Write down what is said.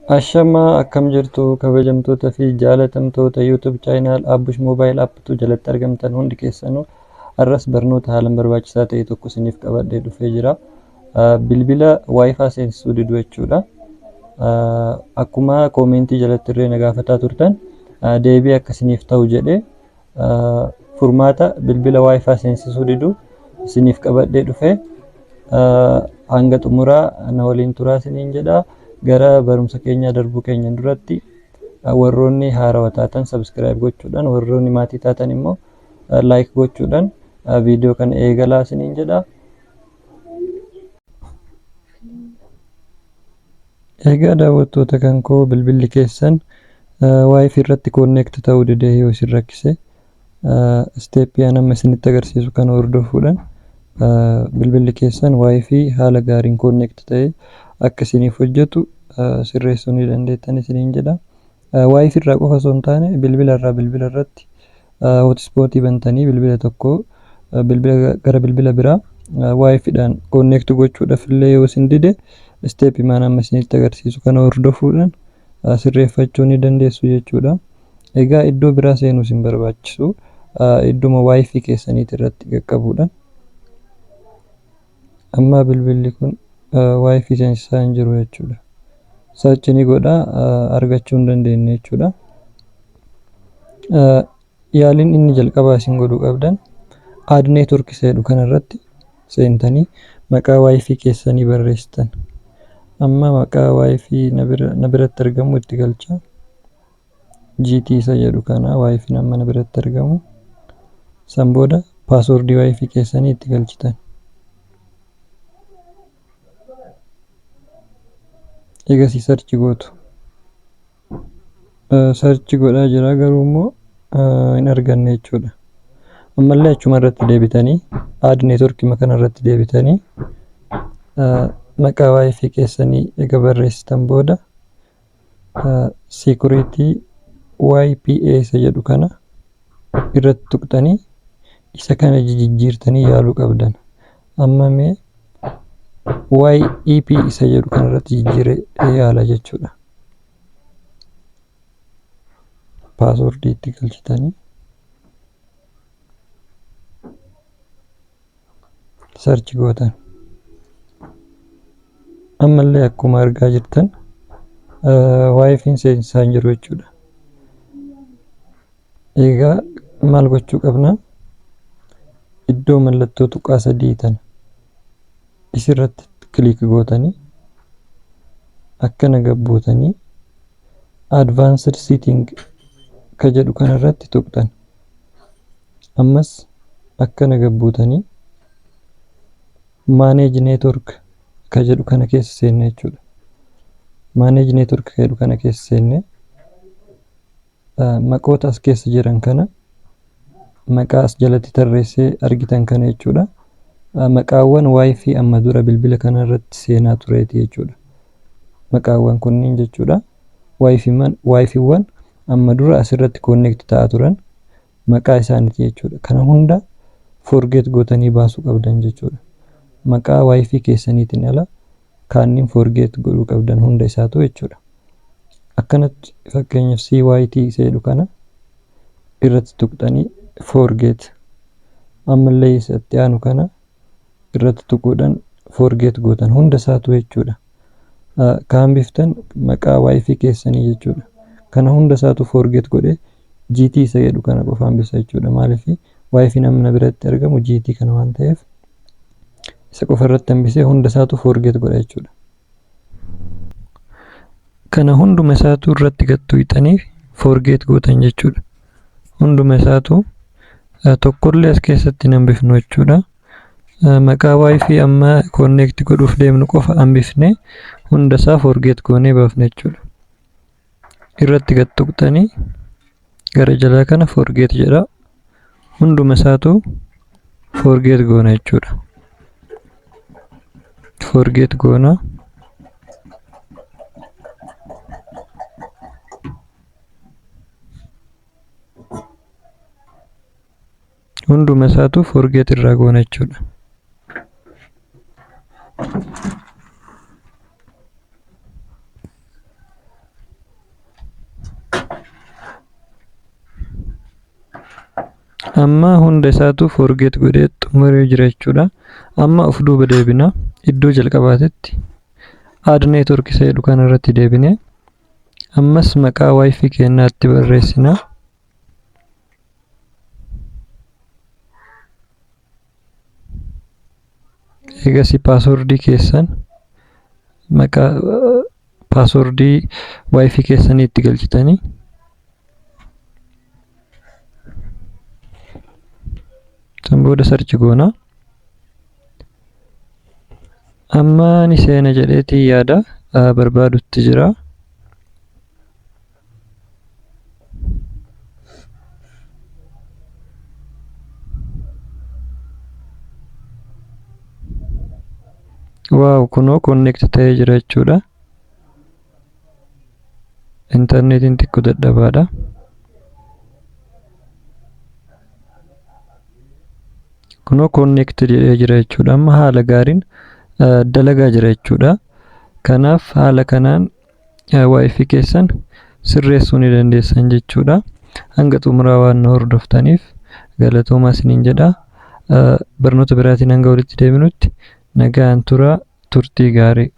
Ashamaa akkam jirtu kabajamtoota fi jaalatamtoota YouTube channel Abbush Mobile App jalatti argamtan hundi keessanuu har'as barnoota haalaan barbaachisaa ta'e tokko isiniif qabadhee dhufee jira. Bilbila Wi-Fi seensisuu didu jechuudha. Akkuma koomentii jalatti illee na gaafataa turtan deebii akka isiniif ta'u jedhee furmaata bilbila Wi-Fi seensisuu didu isiniif qabadhee dhufee hanga xumuraa na waliin turaa isiniin jedha. Gara barumsa keenyaa darbuu keenyan duratti warroonni haarawaa taatan subscribe gochuudhaan warroonni maatii taatan immoo like gochuudhaan viidiyoo kana eegalaa isiniin jedha. Egaa daawwattoota kan koo bilbilli keessan Wi-Fi irratti connect ta'uu didee yoo isin rakkise isteeppii an amma isinitti agarsiisu kana hordofuudhaan bilbilli keessan Wi-Fi haala gaariin connect ta'ee akka isiniif hojjetu sirreessuu ni dandeettan isiniin jedha. Wi-Fi irraa qofa osoo hin taane bilbila irraa bilbila irratti hotspotii bantanii bilbila tokko bilbila gara bilbila biraa Wi-Fi dhaan connect gochuudhaaf illee yoo isin dide isteeppii maan amma isinitti agarsiisu kana hordofuudhaan sirreeffachuu ni dandeessu jechuudha. Egaa iddoo biraa seenuu isin barbaachisu idduma Wi-Fi keessaniiti irratti qaqqabuudhaan. Amma bilbilli kun Wi-Fi seensisaa hin jiru jechuudha. Search ni godha argachuu hin dandeenye jechuudha. Yaaliin inni jalqabaa isin godhuu qabdan add network isa jedhu kanarratti seentanii maqaa Wi-Fi keessanii barreessitan. Amma maqaa Wi-Fi na biratti argamu itti galcha. GT isa jedhu kana Wi-Fi amma na biratti argamu. San booda paaswordii Wi-Fi keessanii itti galchitan. Egasii search gootu. Search godhaa jira garuu immoo hin arganne jechuudha. Ammallee achuma irratti deebitanii add network kana irratti deebitanii maqaa Wi-Fi keessanii eega barreessitan booda security YPA isa jedhu kana irratti tuqxanii isa kana jijjiirtanii yaaluu qabdan. Amma mee YEP isa jedhu kana irratti jijjiiree yaala jechuudha. Paaswordii itti galchitanii search gootan. Ammallee akkuma argaa jirtan Wi-Fiin seensisaa hin jiru jechuudha. Egaa maal gochuu qabna? Iddoo mallattoo tuqaa sadii tana isirratti kiliik gootanii akkana gabbuutanii advanced setting ka jedhu kanarratti tuqxan. Ammas akkana gabbuutanii manage network ka jedhu kana keessa seenne jechuudha. Manage network ka jedhu kana keessa seenne maqoota as keessa jiran kana maqaa as jalatti tarreessee argitan kana jechuudha. Maqaawwan Wi-Fi amma dura bilbila kana irratti seenaa tureeti jechuudha. Maqaawwan kunniin jechuudha. Wi-Fiiwwan amma dura asirratti connect ta'aa turan maqaa isaaniiti jechuudha. Kana hunda forget gootanii baasuu qabdan jechuudha. Maqaa Wi-Fi keessaniitiin ala kaanniin forget godhuu qabdan hunda isaatu jechuudha. Akkanatti fakkeenyaaf CYT isa jedhu kana irratti tuqxanii forget ammallee isatti aanu kana irratti tuquudhaan forget gootan hunda isaatu jechuudha. Kaan biftan maqaa Wi-Fi keessanii jechuudha. Kana hunda isaatu forget godhee GT isa jedhu kana qofa hambisa jechuudha. Maaliif Wi-Fi namni biratti argamu GT kana waan ta'eef isa qofa irratti hambisee hunda isaatu forget godha jechuudha. Kana hunduma isaatu irratti gad tuqxanii forget gootan jechuudha. Hunduma isaatu tokkollee as keessatti hin hambifnu jechuudha. Maqaa Wi-Fi amma connect godhuuf deemnu qofa hambifnee hunda isaa forget goonee baafna jechuudha. Irratti gad tuqxanii gara jalaa kana forget jedha. Hunduma isaatu forget goona jechuudha. Forget goona. Hunduma isaatu forget irraa goona jechuudha. Amma hunda isaatu forget godhee xumuree jira jechuudha. Amma of duuba deebina. Iddoo jalqabaatitti add network isa jedhu kana irratti deebine ammas maqaa wifi keenyaatti barreessina. Egasii paaswordii keessan maqaa paaswordii wifi keessanii itti galchitanii san booda search goona. Amma ni seena jedheetii yaada barbaadutti jira. Waaw, kunoo connect ta'ee jira jechuudha. Intarneetiin xiqqoo dadhabaadha. Kunoo connect jedhee jira jechuudha. Amma haala gaariin dalagaa jira jechuudha. Kanaaf haala kanaan wifi keessan sirreessuu ni dandeessan jechuudha. Hanga xumuraa waan nu hordoftaniif galatoomaa isiniin jedha. Barnoota biraatiin hanga walitti deebinutti nagaan turaa, turtii gaarii.